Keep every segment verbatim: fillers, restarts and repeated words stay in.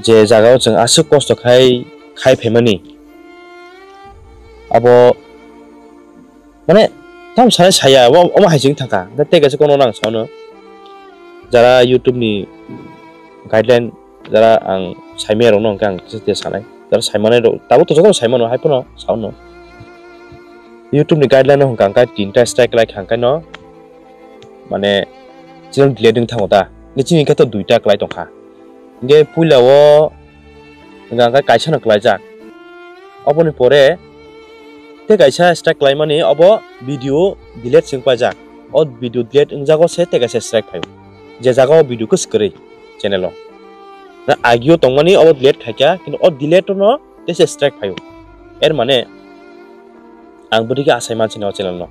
je jagao chwng aswk kosto khai, khai phaimani, abo, mane, tam sanai saya, omo, omo hai chwng thangkha. Da tei kaisa kono nang saono, jara YouTube ni guideline, jara ang saimaya rokno hwnkhe ang kisa kisa sanai. Jara saimanai rok, tabuk to jotono saimano, hai phano saono. YouTube ni guideline no hwnkha hwnkhe tinta strike lai kha hwnkhe no, mane, chwng delete wng thango ta. Ni chini khe to duita klai tongkha. Hwnkhe puila o hwnkha hwnkhe kaisa no klaijak. Oboni pore tei kaisa strike klaimani obo video delete se wng paijak. O video delete wngjago se tei kaisa strike phaio. Je jaga o video kwswk kwrwi channel o. Na agio tongmani obo delete khaikha, kintu o delete no tei se strike phaio. Er mane ang bwrwi khe asai mansi o channel no.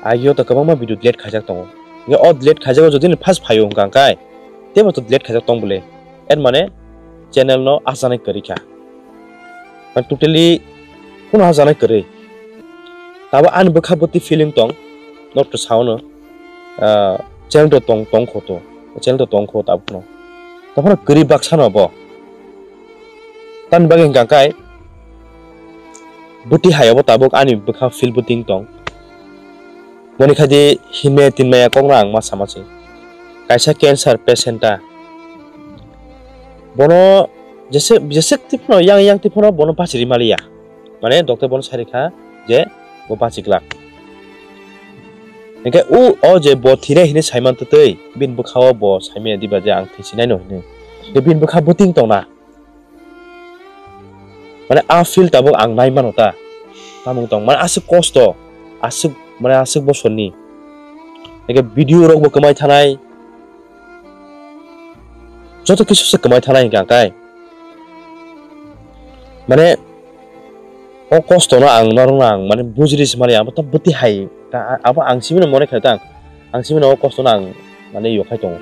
Agio to kwbangma video delete khaijak tongo. Hwnkhe o delete khaijago jodi ni first phaio hwnkha hwnkhe teibo to delete khaijak tong bwle. Er mane channel no asanai kwrwi kha. Totally kuno asanai kwrwi. Tabo ani bwkha bwtwi feeling tong, norok to saono, ah, channel to tong, tong kho to, channel to tong kho tabukno. Taphano kwrwi baksa no bo. Tamni bagwi hwnkha hwnkhe bwtwi hai abo tabuk ani bwkha feel bwtwi wng tong. Boni khaidi hinmaya tinmaya kokno ang ma sama se. Kaisa cancer patient ta. Bono jeswk, jeswk twi phano, yang, yang twi phano bono bachiri maliya. Mane doctor bono sai rikha je bo bachi glak. Hwnkhe o, o je bo thwinai hinwi saiman twtwi, bini bwkha o bo saimaya diba je ang thwi sinai no hinwi. Je bini bwkha bwtwi wng tongna. Mane a feel tabuk ang nai mano ta. Tamung tong, mane aswk kosto, aswk, mane aswk bosorni. Hwnkhe video rok bo kwmai thanai. Joto kisu se kwmai thanai hwnkhe ang kai. Mane o kosto no ang norok no ang mane bujiri se mani abo to bwtwi hai ta, abo ang simi no mone khai ta. Ang simi no o kosto no ang mane yokhai tongo.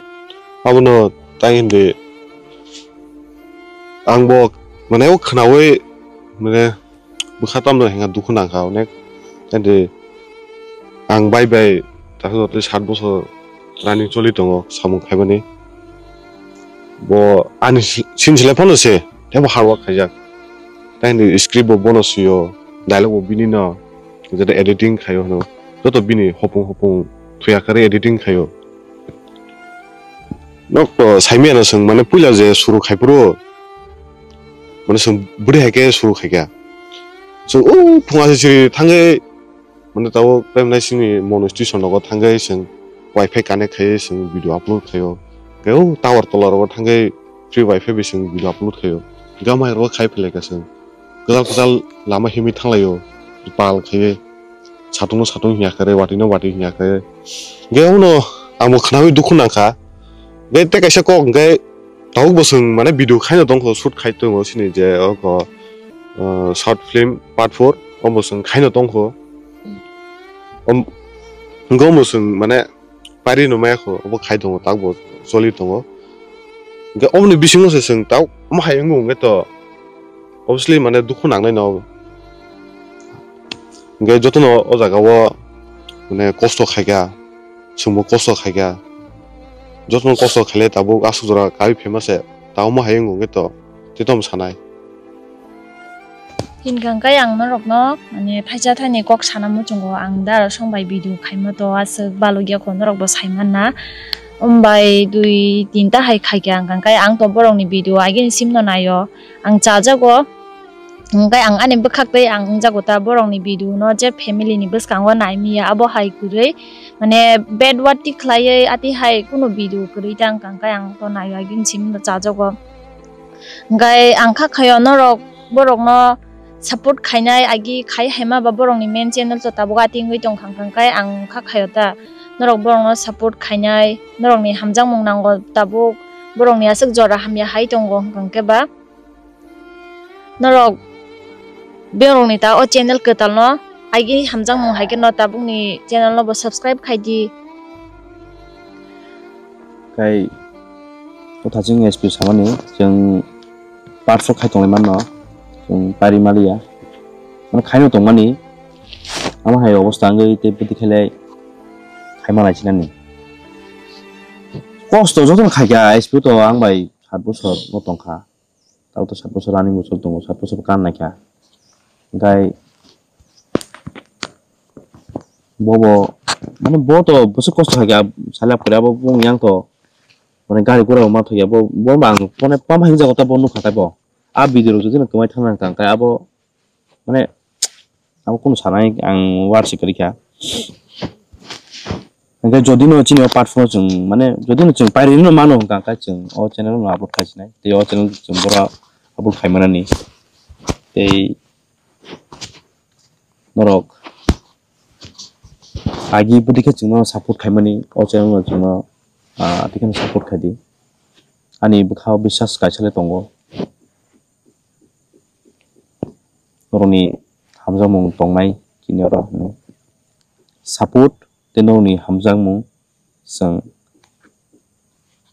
Abono tai hindi. Ang bo mane o khwnawi mane bwkha tamno hinga dukhu nangkha onek. Tei ang bai bai takhuk tei sat bosor running choli tongo samung khaimani. Bo ani si-, sin silai phano se teibo hard work khaijak. Tei hindi script bo bono sio, dialogue bo bini no, jeta editing khaio hwno. Joto bini hopung hopung thuya kari editing khaio. Nok to saimiyano chwng mane puila je suru khai phuru mane chwng bwrwi hai khe suru khai kha. Chwng o phunga se chiri thangwi mane tabuk tei mane chini mono station rogo thangwi chwng wifi connect khai chwng video upload khaio. Tei o tower tola rogo thangwi free wifi bai chwng video upload khaio. Gamai rogo khai philai kha chwng. Kwtal kwtal lama himwi thanglaio, pal khaiwi, satung no satung hinya khe, watwi no watwi hinya khe. Hwnkhe abono ang bo khwnawi dukhu nangkha. Hwnkhe tei kaisa kok hwnkhe tabuk bo chwng mane video khaino tongkho, shoot khai tongo chini je oko, ah, short film part four, obo chwng khaino tongkho. Om-, hwnkhe omo chwng mane Pari no maya kho, obo khai tongo, tak bo choli tongo. Hwnkhe oboni bisingo se chwng tak omo hai wngo hwnkhe to obviously mane dukhu nangnai no. Hwnkhe jotono o jaga o mane kosto khaikha, chwngbo kosto khaikha. Jotono kosto khaile tabuk aswk jora kaiwi phaima se, ta omo hai wngo hwnkhe to tei tamo sanai. Hinkha hwnkhe ang norokno, mane, phaisa thani kok sana muchungo ang da aro song bai video khaima to aswk balukya kho norokbo saimanna. Ombai dui tinta hai khaikha hwnkha hwnkhe ang to borokni video agini simno naio. Ang chajago, hwnkhe ang ani bwkhak tei ang wngjago ta borokni video no je family ni bwskango naimaya abo hai kwrwi, mane, bad word twi khlaiwi atwi hai kunu video kwrwi ta wngkha hwnkhe ang to naio agini simno chajago. Hwnkhe ang kha khaio norok borokno support khainai agi khai haima ba borokni main channel to tabuk atingwi tongkha hwnkhe ang kha khaio ta norok borokno support khainai norokni hamjakmung nango tabuk borokni aswk jora hamya hai tongo hwnkhe ba norok borokni ta o channel kwtalno agi hamjakmung hai kheno tabukni channel no bo subscribe khaidi. Kai kotha chwng S P samani chwng part four khai tonglai manno, chwng pari maliya. Mane khaino tongmani, amo hai obosta wngwi tei bwtwi khailai khai malai sinani. Kosto jotono khaikha, S P to ang bai sat bosor no tongkha. Tao to sat bosor running bosor tongo, sat bosor kan naikha. Hingkhai bobo, mane bo to bwswk kosto khaikha, salai apore abo bumung yang to, mane gari gura rok ma thokya, bo, bo ba ang mane pama hingjak ta bo nukha khe bo. A video rok jodi no kwmai thangna hwnkha hwnkhe abo, mane, abo kunu sanai ang worship rikha. Hingkhe jodi no chini o part four chwng, mane, jodi no chwng pairino mano hwnkha hwnkhe chwng o channel no upload khai sinai. Tei o channel chwng boro upload khai manani. Tei norok agi bwdikhe chwngno support khaimani o channel no chwngno, ah, tei kheno support khai di. Ani bwkha o biswas kaisa le tongo. Norokni hamjakmung tongnai chini oro hinwi. Support tei norokni hamjakmung chwng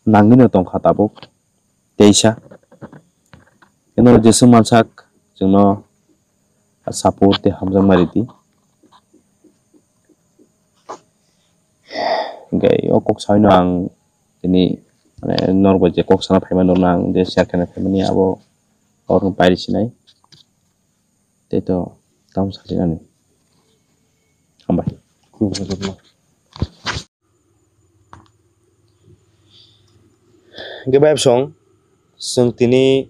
nangwino tongkha tabuk teisa. Tei norok jeswk mansak chwngno support tei hamjakma ridi. Hingkhe o kok saino ang tini, mane, norok bai je kok sana phaima norokno ang je share khaina phaimani abo orokno pairi sinai. Tei to tamo salinani. Hambai. Hingkhe bai song, chwng tini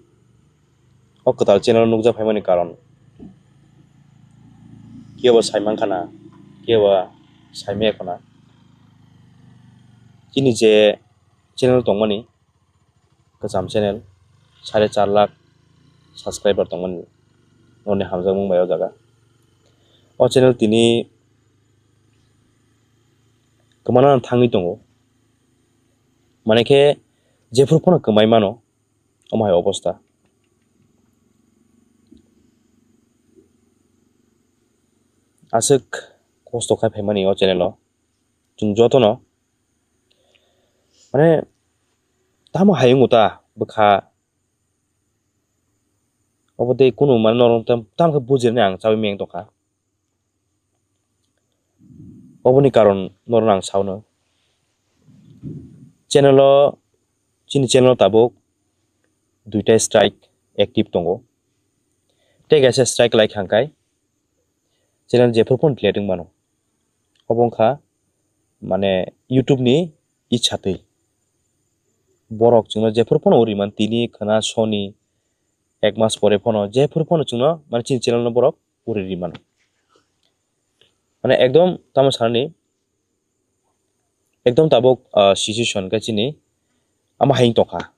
o kwtal channel nukjak phaimani karon kebo sai mankha na, kebo sai maya khwna. Chini je channel tongmani, kwcham channel, sare char lakh subscriber tongmani, norokni hamjakmung bai o jaga. O channel tini kwmana thangwi tongo. Mane khe jephru phano kwmai mano, omo hai obosta. Aswk kosto khai phaimani o channel o. Chwng jotono, mane, tamo hayung ta bwkha. Obo tei kunu, mane, norok tam, tam khe bujirnai ang chawi meng tongkha. Oboni karon norokno ang saono. Channel o, chini channel o tabuk duita strike active tongo. Tei kaisa strike lai khangkai channel jephru phano delete wng mano. Obo wngkha, mane, YouTube ni ichha twi. Borok chwngno jephru phano uriman tini khwna soni ek mas pore phano jephru phano chwngno, mane, chini channel no borok uri ri mano. Mane ekdom tamo sanani, ekdom tabuk, ah, situation khe chini ama hayung tongkha.